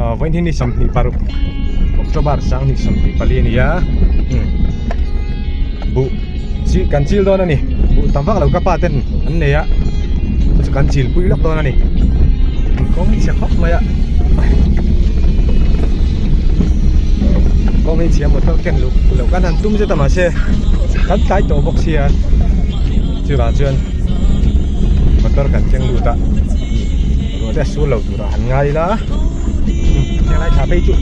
Vawiin hi ni 26 October 2024 a ni a buh chi kan chil dawn a ni buh tam vak lo ka pa ten an nei a chu chu kan chil pui lawk dawn a ni kawng hi chhe khawp mai a kawng hi chhia motor ken luh loh kan han tum zet a mahse kan tlai tawh bawk sia chuvang chuan motor kan keng lut a ruah te a sur lo turah han ngai ila heng lai thla phei chu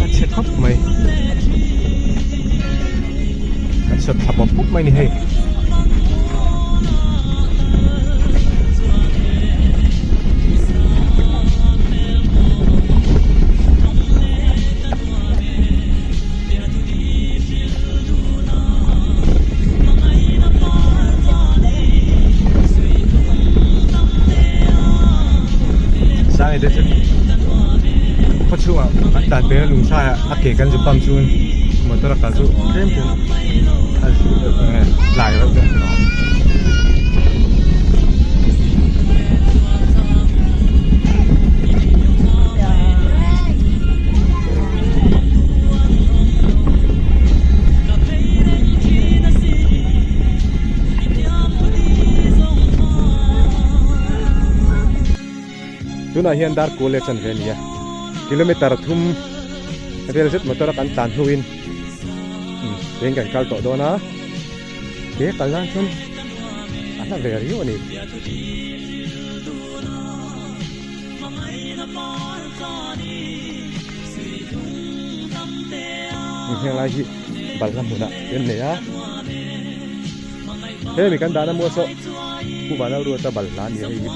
a chhe khawp mai kan sawt thla pawp pawp mai a ni hei. Sangi te chu khaw chhungah an tan peng a lung sai a a ke kan zu pam chuan motor a kal chu tlem tlem a tlai reuh deuh tawh a. Tunah hian dar kual leh chanve a ni a, kilometer thum vel zet motor a kan tlan hnuin train kan kal tawh dawn a, he kal nan chuan a hla ve riau a ni. Heng lai hi balhla hmunah an nei a hemi kan dahna mual saw Pu Vanlalruata balhla a ni a hei hi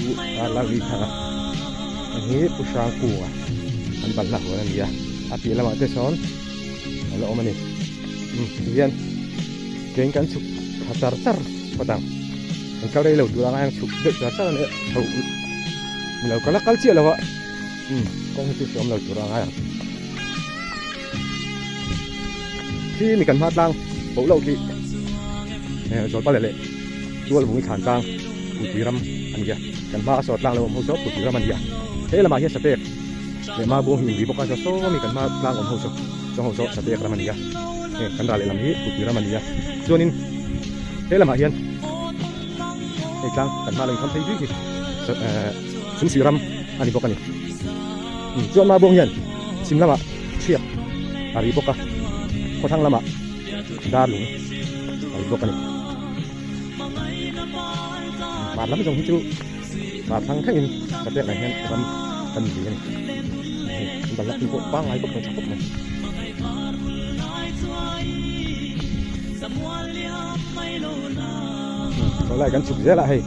Pu Lalrithanga hei hi Pu Hrangkunga an balhla huan a ni a a piah lamah te sawn a la awm a ni tihian train kan chhuk thla char char phawt ang an kal rei lo tur anga hian chhuk deuh char char a ni a chho ni lo ka la kal chiah lo a kawng hi chu hreawm lo tur a ngai ang khi mi kan hma tlang poh loh khi zawlpa leh leh tual vung i thlan tlang putui ram a ni a kan hma a sawt tlang lo awm ho saw putui ram a ni a he lamah hian sapek leh ma buang hi inri bawk a saw saw mi kan hma tlang awm ho saw saw ho saw sapek ram a ni a heng kan ral lehlam hi putui ram a ni a chuanin he lamah hian hei tlang kan hma lo inkhawm phei zui hi Sumsih ram a ni bawk a ni. Chuan Mabawng hian chhim lamah chhiat a ri bawk a, khawthlang lamah darlung a ri bawk a ni. Hmar lam zawng hi chu hmar thlang thlengin ka pek lai hian ram kan ni a ni. Hei an balna hmun pawh pangngai bawk mai tha khawp mai. Thlawhlai kan chhuk zel a hei.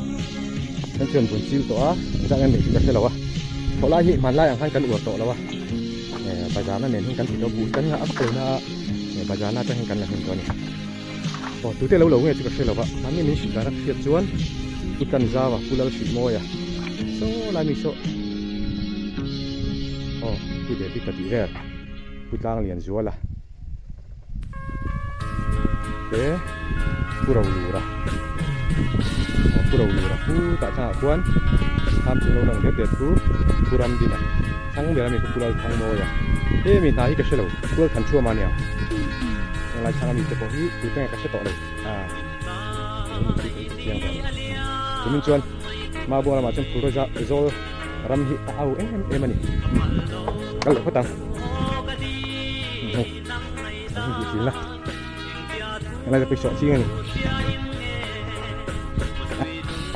Kan chuan bun chil tawh a, engzah nge an neih chu ka hre lo a, thlawhlai hi hmanlai ang khan kan uar tawh lo a, eh bazarna nen hian kan ti tawh a, buh kan ngah vak lo na a, eh bazarna atang hian kan la hmun tawh a ni. Aw tute lo lo nge chu ka hre lo va, mahni min hrilh dan a hriat chuan Pu Tanzau a, Pu Lalhrilhmawia saw lai mi saw aw Pu David ka tih vel, Pu Tlanglianzuala. Te pu ro lura aw pu ro lura pu tah thlangah khuan tham chu lo lang det det chu pu ram dina thlang ber ami kha pu lal thang mawi a hemi hna hi ka hre lo pu lal than thuama ania henglai thlang ami te pawh hi tute nge ka hre tawh lo a chiang tawh lo tumin chuan Mabua lamah chuan phul zawl ram hi a au em em a ni kal leh phawt ang. Hei an hmu duh thin a helai te pawh hi sawh ching a ni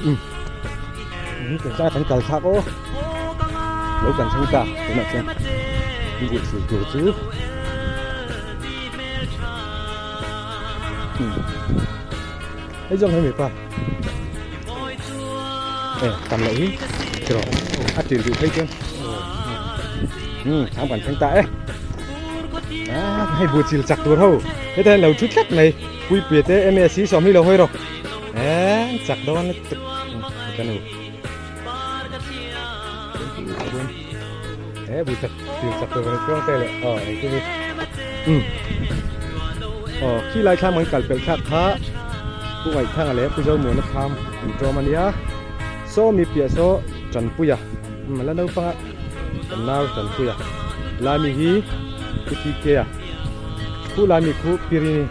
um tun kan kal thlak aw lo kan thleng ta tunah chuan buh thil tur chu um hei zawng hemi pa e tam loh hi tiraw a tir duh phei chuan um thang kan thleng ta e ah hei buh chil chak tur ho heta hian lo thu tlat mai puipuia te msc sawm hi lo hawi rawh e chak dawn lutuk ka nu e buh chak chil chak tur kan chuang te leh aw engtin hi um aw khi lai thlam kan kal pelh thlak kha Pu Ngaihthanga leh Pu Zomuana thlam an ṭawm a nia. Saw mi piah saw Ṭanpuia umm a la naupang a. Kan nau Tanpuia lai mi hi Pu TK a khu lai mi khu Pirini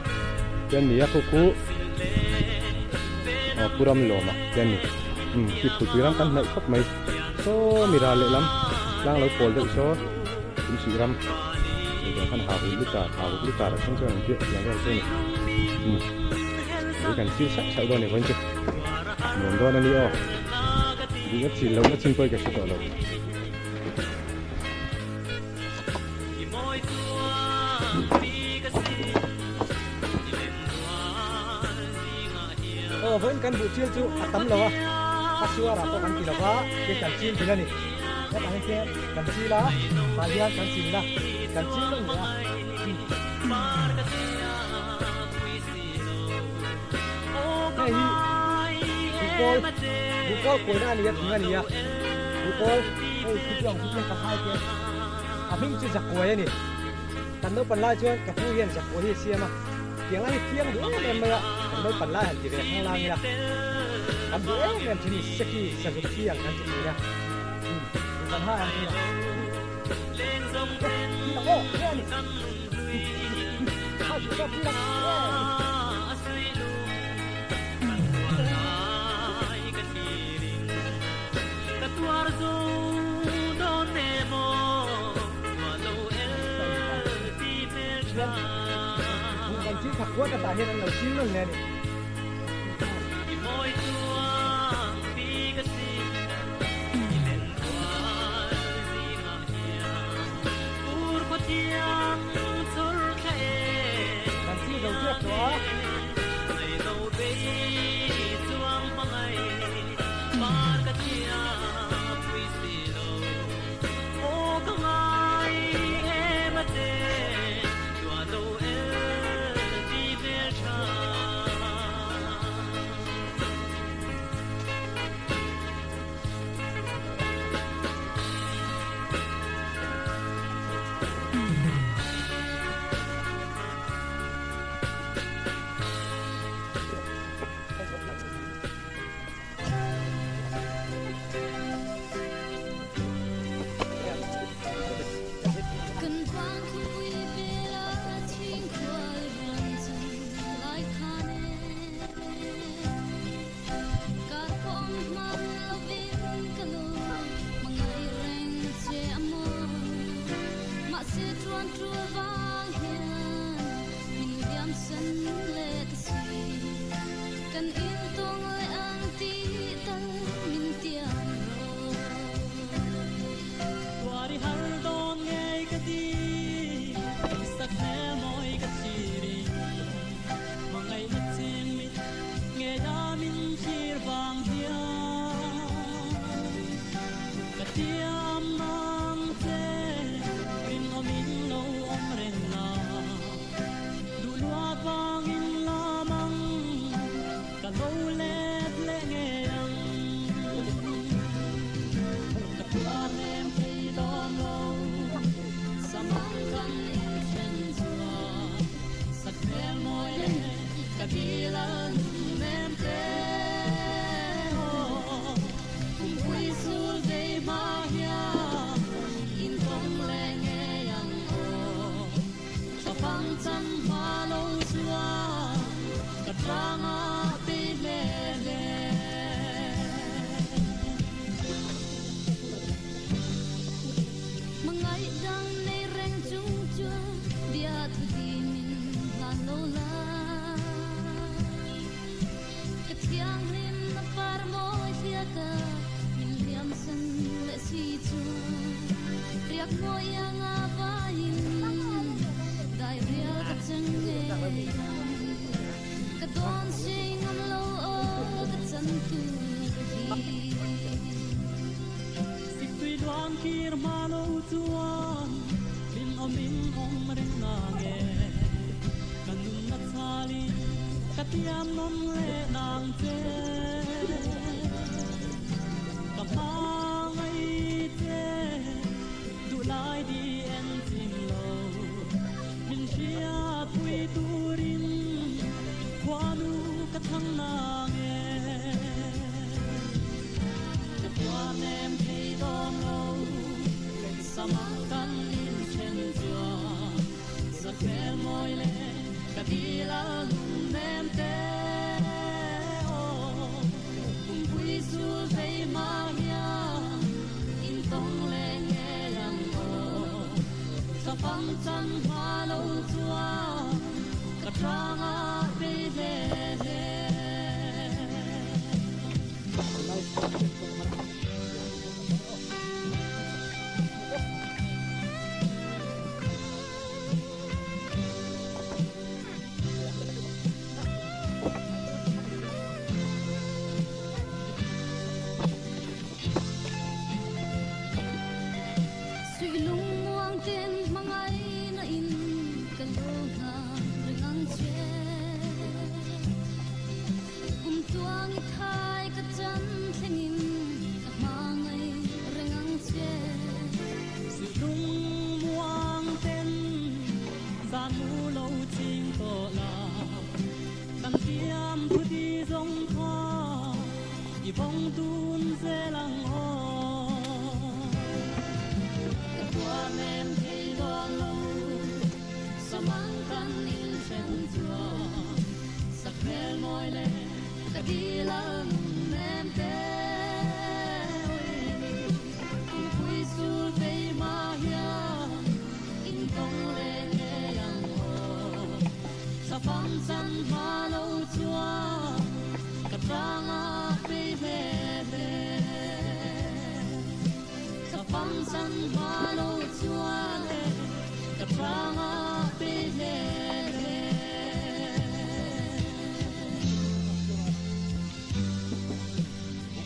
te an ni a khu khu aw Pu Ramlawma te an ni umm khi phulpui ram kan hnaih khawp mai saw mi ral lehlam tlang lo pawl deuh saw Tumsih ram sawi tur khan hahuk lutar hahuk lutar a then chuan an biak thiam vel chu a ni umm ui kan chil sauh sauh dawn a ni vawiin chu nuam dawn a ni aw duhna chin lohna chin pawh hi ka hre tawh lo. Aw vawiin kan buh chil chu a tam lo a, a suarah pawh kan ti lo va, tin kan chil bil a ni. Hetah hian tlem kan chil a, tah hian kan chin la, kan chil reng leh a. Hei hi buhpawl, buhpawl kuaina a ni a, thing a ni a, buhpawl hei khitiang khitiang ka khai te a hming chu zakuai a ni. Kan naupan lai chuan ka pu hian zakuai hi a siam a. Tiang lai hi thiang duh em em mai a, kan naupan lai han ti ve thang lang ila, kan duh em em thin seki sazuk thi ang kan ti thin a, umm kan ha ang thin a. Thi tak aw, nge a ni? Kha chu sawt thi tak nge a ni? Buh kan chil thak kuat atah hian an lo chil nawn hle a ni. Kan chil zo chiak tawh a.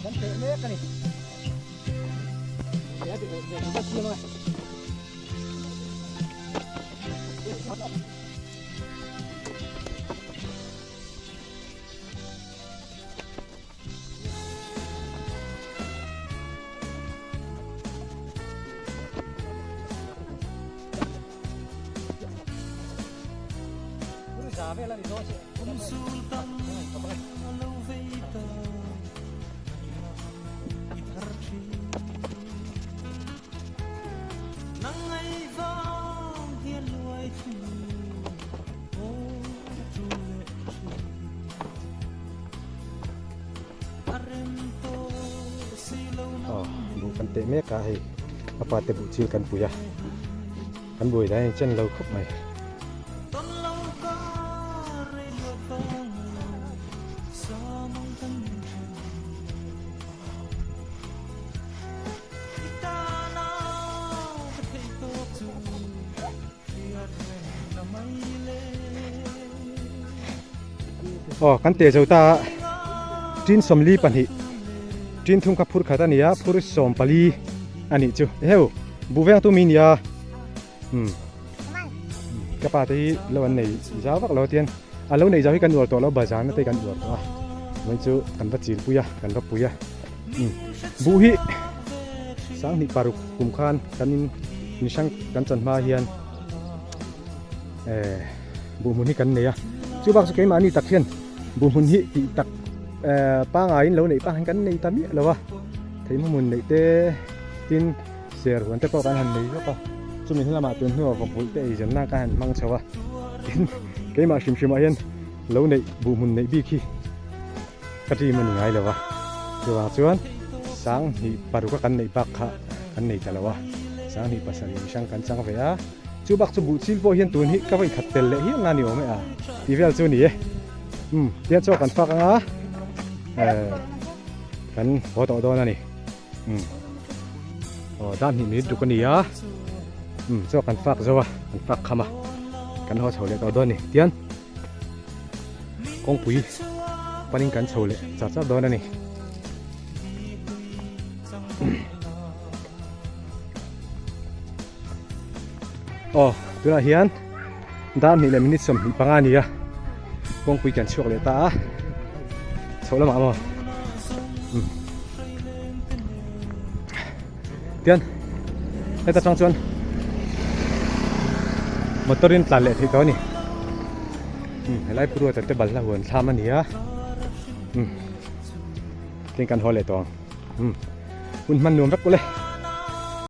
Kan teh mek a ni. Buh kan teh mek a hei a pa te buh chil kan pui a kan buai dan in chen lo khawp mai. Aw kan teh zo ta a tin 42 tin thum kha phur khat a ni a phur 14 a nih chu eheu buh veng tu mi nia umm ka pa te hi lo an nei zau vak lo tian a lo nei zau hi kan uar tawh lo bazar na te kan uar tawh a chuan chu kan va chil pui a kan va pui a umm buh hi 2006 kum khan kan in in hrang kan chan hma hian eh buh hmun hi kan nei a chu bak chu keimahni tak hian buh hmun hi tih tak eh pangaiin lo neih pang hian kan nei ta miah lo a theihma hmun neih te tin Ser huan te pawh kan han nei vek a, chumi hnu lamah tun hnuah vawk vulh te ei zen nan kan han hmang chho a, tin keimah hrim hrimah hian lo neih buh hmun neih bik hi ka dream a ni ngai lo a, chuvang chuan 2006 a kan neih bak kha kan nei ta lo a, 2007 hrang kan chang ve a, chu bak chu buh chil pawh hian tun hi ka va inkhat tel leh hial na ni awm e a tih vel chu a ni e, umm tiang chu a kan fak ang a, eh kan haw tawh dawn a ni. Umm aw dan hnih minute ruk a ni a umm chaw kan fak zo a kan fak kham a kan haw chho leh tawh dawn a ni tian kawngpui panin kan chho leh char char dawn a ni aw tunah hian dan hnih leh minute 25 a ni a kawngpui kan chhuak leh ta a chho lamah maw um tian heta tang chuan motor in tlan leh theih tawh a ni um helai puruata te balhla huan thlam a ni a um tin kan haw leh tawh ang um hun hman nuam vek ule.